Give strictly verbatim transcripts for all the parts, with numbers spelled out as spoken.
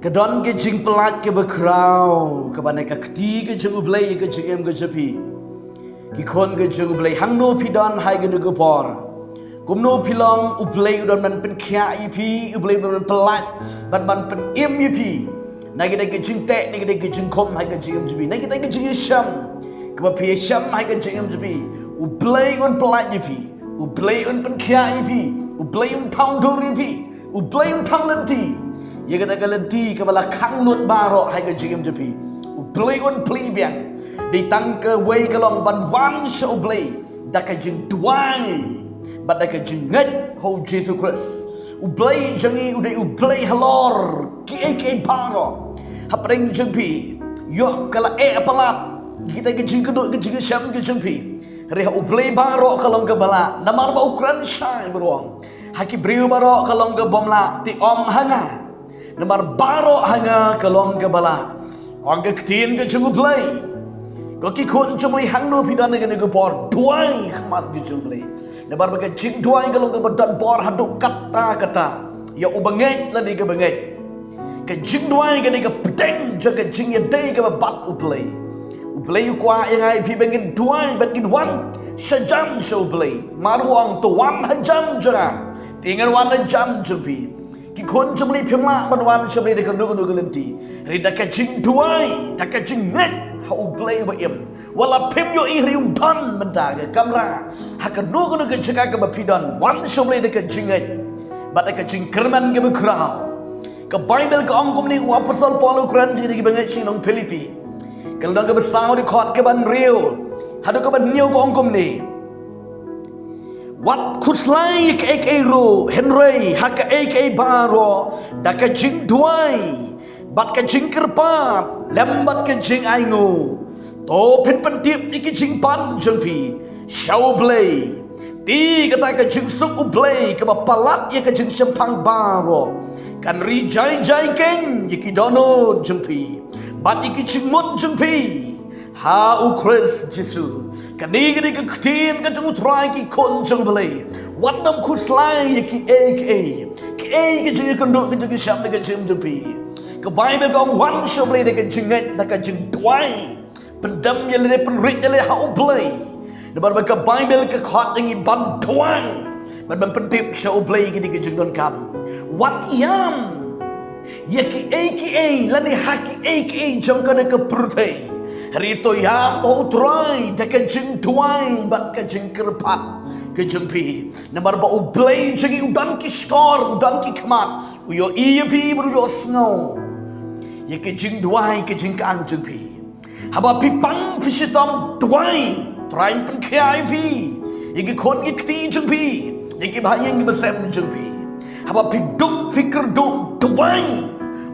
Ka don ka jingpyllait kaba khraw kaba na ka kti ka jong U Blei ïa ka jingim ka jong phi. Ki khun ka jong U Blei, hangno phi don ha kane ka por? Kumno phi long? U Blei u don ban pynkhiah ïa phi, U Blei u don ban pyllait bad ban pynim ïa phi. Na kata ka jingteh, na kata ka jingkhum ha ka jingim jong phi, na kata ka jingïashem kaba phi ïashem ha ka jingim jong phi, U Blei un pyllait ïa phi, U Blei un pynkhiah ïa phi, U Blei un thaw dur ïa phi, U Blei un thaw lynti ïa kata ka lynti kaba la khang lut baroh ha ka jingim jong phi. U Blei un plie biang. Dei tang kawei ka long ban wan sha U Blei da ka jingduwai bad da ka jingngeit ha U Jisu Khrist. U Blei jong ngi u dei U Blei halor kiei kiei baroh. Hapdeng jong phi, ïoh ka la eh palat kita ka jingkynduh ka jingïashem ka jong phi. Hynrei ha U Blei baroh ka long kaba lah, namar ba u kren shai ba u ong, ha ki briew baroh ka long kaba ym lah, te ym ha nga. Namar baroh ha nga ka long kaba lah, ong ka ktien ka jong U Blei. Ko ki khun jong U Blei, hangno phi don ha kane ka por, duwai ha khmat ka jong U Blei. Namar ba ka jingduwai ka long kaba don bor haduh katta katta ïa u bangeit lane ka bangeit. Ka jingduwai ka dei ka pdeng jong ka jingïadei kaba bad U Blei. U Blei u kwah ïa nga ïa phi ba ngin duwai bad ngin wan shajan sha U Blei. Namar u ong, to wan hajan jong nga, te ngan wan hajan jong phi. Ki khun jong U Blei, phim lah ban wan sha U Blei da kano kano ka lynti, hynrei da ka jingduwai, da ka jingngeit ha U Blei uba im. Wat la phim ïohi, hynrei u don mynta ha ka kamra, ha kano kano ka jaka kaba phi don, wan sha U Blei da ka jingngeit bad da ka jingkyrmen kaba khraw. Ka Baibl ka ong kumne, u Apostol Paul u kren sha ki bangeit sha nong Philippi, ka lynnong kaba saw, dkhot kaba hynriew haduh kaba hynñiew, ka ong kumne: Wat khuslai ïa kaei kaei ruh, hynrei ha kaei kaei baroh da ka jingduwai bad ka jingkyrpad lem bad ka jingainguh, to phin pyntip ïa ki jingpan jong phi sha U Blei. Te kata ka jingsuk U Blei kaba palat ïa ka jingshemphang baroh kan ri jai jai keiñ ïa ki dohnud jong phi bad ïa ki jingmut jong phi ha U Khrist Jisu. Kane ka dei ka ktien ka jong U Trai, ki khun jong U Blei. Wat nym khuslai ïa kiei kiei, kiei ka jingïakynduh ka jingïashem na ka jingim jong phi. Ka Baibl ka ong, wan sha U Blei da ka jingngeit, da ka jingduwai. Pyndem ïa lade, pynrit ïa lade ha U Blei. Namar ba ka Baibl ka khot ïa ngi ban duwai bad ban pyntip sha U Blei kine ki jingdonkam. Wat ïam ïa kiei kiei lane ha kiei kiei jong kane ka pyrthei, hynrei to ïam ha U Trai da ka jingduwai bad ka jingkyrpad ka jong phi. Namar ba U Blei jong ngi u don ki shkor, u don ki khmat, u ïohi ïa phi bad u ïohsngew ïa ka jingduwai ka jingkyang jong phi. Haba phi pang phi shitom, duwai, Trai un pynkhiah ïa phi, ïa ki khun ki kti jong phi, ïa ki bahaïing ki basem jong phi. Haba phi duk phi kyrduh, duwai,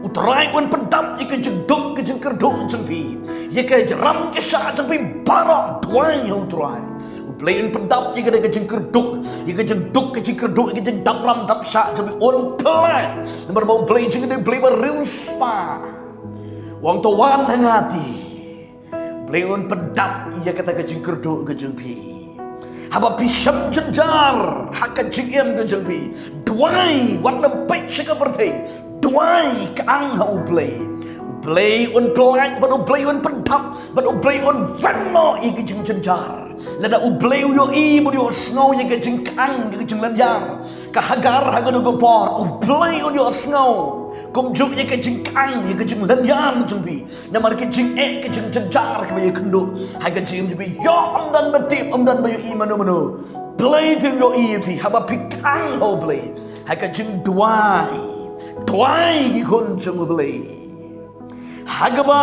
U Trai un pyndap ïa ka jingduk ka jingkyrduh jong phi, ïa ka ram ka shah jong phi baroh, duwai ha U Trai. U Blei un pyndap ïa ka jingkyrduh, ïa ka jingduk ka jingkyrduh, ïa ka jingdap ram dap shah jong phi, un pyllait. Namar ba U Blei jong ngi u dei U Blei ba riewspah. U ong to wan ha nga te, U Blei un pyndap ïa kata ka jingkyrduh ka jong phi. Haba phi shem jynjar ha ka jingim ka jong phi, duwai, wat nym peit sha ka pyrthei, duwai, kyang ha U Blei. U Blei un pyllait bad U Blei un pyndap bad U Blei un wan noh ïa ka jingjynjar. Lada U Blei u ïohi bad u ïohsngew ïa ka jingkyang, ïa ka jinglynñiar ka Hagar ha kano ka por, U Blei un ïohsngew kumjuh ïa ka jingkyang, ïa ka jinglynñiar jong phi. Namar ka jingeh, ka jingjynjar kaba ïakynduh ha ka jingim jong phi, ïoh ym don ba tip, ym don ba ïohi mano mano. Blei te un ïohi ïa phi haba phi kyang ha U Blei ha ka jingduwai. Duwai, ki khun jong U Blei. Ha kaba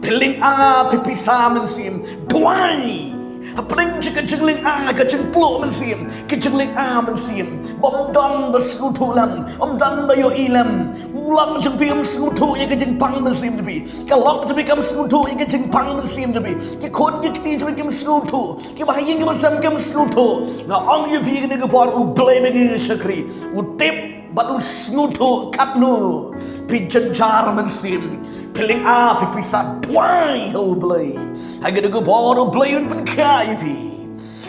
phi lynga, phi pisa mynsiem, duwai. Hapdeng jong ka jinglynga, ka jingpluh mynsiem, ka jinglynga mynsiem, ba ym don ba sngewthuh lem, ym don ba ïohi lem. U lok jong phi um sngewthuh ïa ka jingpang mynsiem jong phi. Ka lok jong phi kam sngewthuh ïa ka jingpang mynsiem jong phi. Ki khun ki kti jong phi kim sngewthuh. Ki bahaïing ki basem kim sngewthuh. Nga ong ïa phi kane ka por, U Blei ba ngi shakri u tip bad u sngewthuh katno phi jynjar mynsiem, phi lynga, phi pisa, duwai ha U Blei. Ha kane ka por U Blei un pynkhiah ïa phi.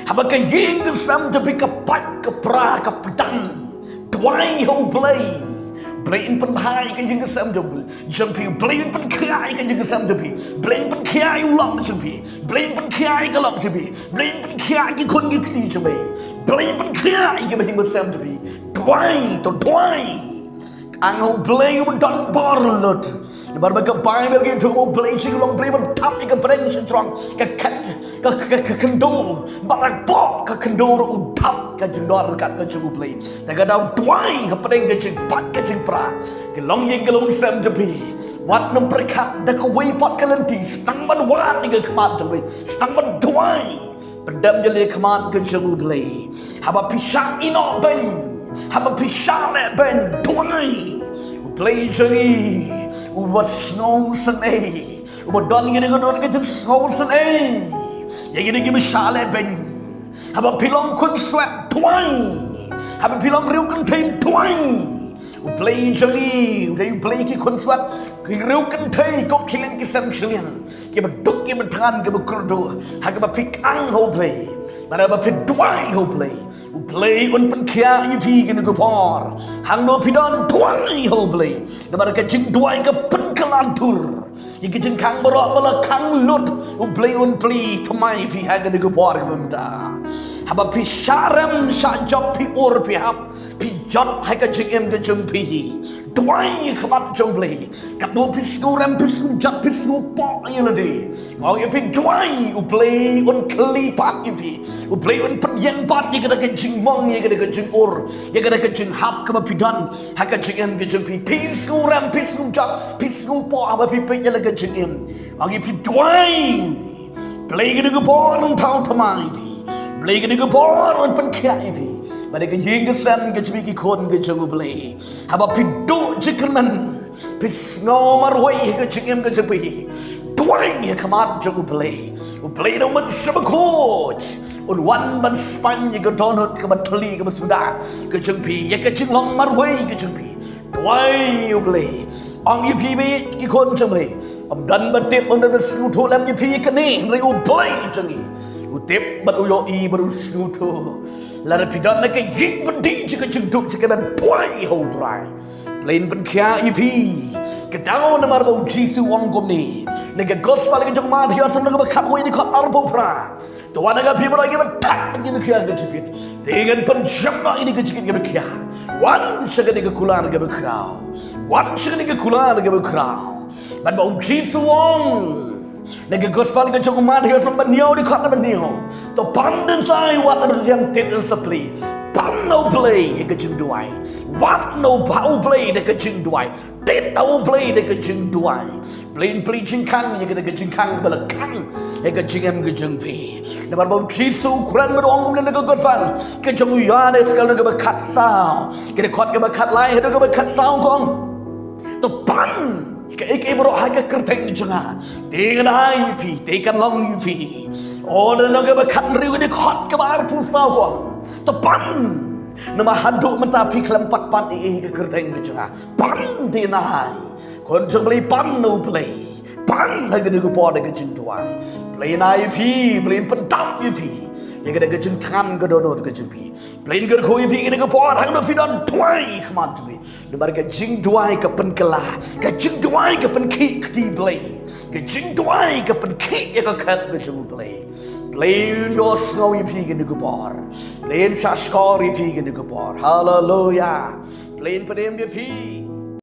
Haba ka ïing ka sem jong phi ka pait ka pra ka pdang, duwai ha U Blei. Blei un pynbha ïa ka ïing ka sem jong phi, jong phi. Blei un pynkhiah ïa ka ïing ka sem jong phi. Blei un pynkhiah ïa u lok jong phi. Blei un pynkhiah ïa ka lok jong phi. Blei un pynkhiah ïa ki khun ki kti jong phi. Blei un pynkhiah ïa ka ïing ka sem jong phi. Duwai, to duwai. Ang ha U Blei uba don bor lut. Namar ba ka Baibl ka ïathuh ba U Blei u long Blei uba thap ïa ka pdeng sha jrong, ka khet, ka, ka, ka khyndew. Bad ha ka khyndew ruh u thap ka jingdon ryngkat ka jong U Blei. Te ka daw duwai hapdeng ka jingpait ka jingpra, ka long ïing ka long sem jong phi. Wat nym pyrkhat da kawei pat ka lynti, sdang ban wad ïa ka khmat jong phi, sdang ban duwai. Pyndem jylliew khmat ka jong U Blei. Haba phi shah ïehnoh beiñ, haba phi shah leh beiñ, duwai. U Blei jong ngi uba sngewsynei, uba don ïa kane ka don ka jingsngewsynei ïa kine kiba shah leh beiñ. Haba phi long khunswet, duwai. Haba phi long riewkynthei, duwai. U Blei jong ngi u dei U Blei ki khunswet, ki riewkynthei, ki khlieng ki sem shiliang, kiba duk kiba thngan kiba kyrduh. Ha kaba phi kang ha U Blei, bad haba phi duwai ha U Blei, U Blei un pynkhiah ïa phi kane ka por. Hangno phi don, duwai ha U Blei. Namar ka jingduwai ka pynkylla dur ïa ki jingkhang baroh ba la khang lut. U Blei un plie thymmai ïa phi ha kane ka por kaba mynta. Haba phi shah rem shah jop, phi ur phi hap, phi jot ha ka jingim ka jong phi, duwai ïa ka khmat jong U Blei. Katno phi sngew rem, phi sngew jot, phi sngew poh ïa lade, ong ïa phi, duwai, U Blei un kylli pat ïa phi. U Blei un pynïeng pat ïa kata ka jingmong, ïa kata ka jingur, ïa kata ka jinghap kaba phi don ha ka jingim ka jong phi. Phi sngew rem, phi sngew jot, phi sngew poh haba phi peit ïa la ka jingim, ong ïa phi, duwai. Blei kane ka por un thaw thymmai ïa phi. Blei kane ka por un pynkhiah ïa phi bad ïa ka ïing ka sem ka jong phi, ki khun ka jong U Blei. Haba phi duh jingkyrmen, phi sngew marwei ha ka jingim ka jong phi, duwai ïa ka khmat jong U Blei. U Blei da U Mynsiem Bakhuid un wan ban spaiñ ïa ka dohnud kaba thylli kaba suda ka jong phi, ïa ka jinglong marwei ka jong phi. Duwai U Blei. Ong ïa phi bad ki khun jong U Blei, ym don ba tip, ym don ba sngewthuh lem ïa phi ïa kane, hynrei U Blei jong ngi u tip bad u ïohi bad u sngewthuh. Lada phi don ha ka ïing ba dih jong ka jingduk jong ka ban, duwai ha U Trai. Blei un pynkhiah ïa phi. Ka daw namar ba U Jisu u ong kumne na ka Gospel ka jong u Mathaios, lynnong kaba khatwei, dkhot arphew phra: To wan ha nga phi baroh kiba thait bad kiba khia ka jingkit, te ngan pynjop noh ïa kane ka jingkit kaba khia. Wan sha kane ka kular kaba khraw. Wan sha kane ka kular kaba khraw. Bad ba U Jisu u ong na ka Gospel ka jong u Mathaios, lynnong ba hynñiew, dkhot ba hynñiew: To pan dien sa ai, wad da ka jingïatied dien sa plie. Pan na U Blei ha ka jingduwai. Wad na U Blei da ka jingduwai. Tied na U Blei da ka jingduwai. Blei un plie jingkhang ïa kata ka jingkhang ba la khang ha ka jingim ka jong phi. Namar ba U Jisu u kren bad u ong kumne na ka Gospel ka jong u Ïoannis, ka lynnong kaba khatsaw, ka dkhot kaba khatlai haduh kaba khatsaw, u ong: To pan ïa kaei kaei baroh ha ka kyrteng jong nga, te ngan ai ïa phi, te kan long ïa phi. O, na ka lynnong kaba khathynriew, ka dkhot kaba arphew saw, u ong: To pan, namar haduh mynta phi khlem pat pan ei ei ha ka kyrteng ka jong nga. Pan te ngan ai. Khun jong U Blei, pan na U Blei. Pan ha kane ka por da ka jingduwai. Blei un ai ïa phi, Blei un pyndap ïa phi ïa kata ka jingthngan ka dohnud ka jong phi. Blei un kyrkhu ïa phi ha kane ka por, hangno phi don, duwai ïa ka khmat jong U Blei. Namar ka jingduwai ka pynkylla, ka jingduwai ka pynkhih kti Blei, ka jingduwai ka pynkhih ïa ka khet ka jong U Blei. Blei un ïohsngew ïa phi ha kane ka por. Blei un shahshkor ïa phi ha kane ka por. Haleluya. Blei un pynim ïa phi.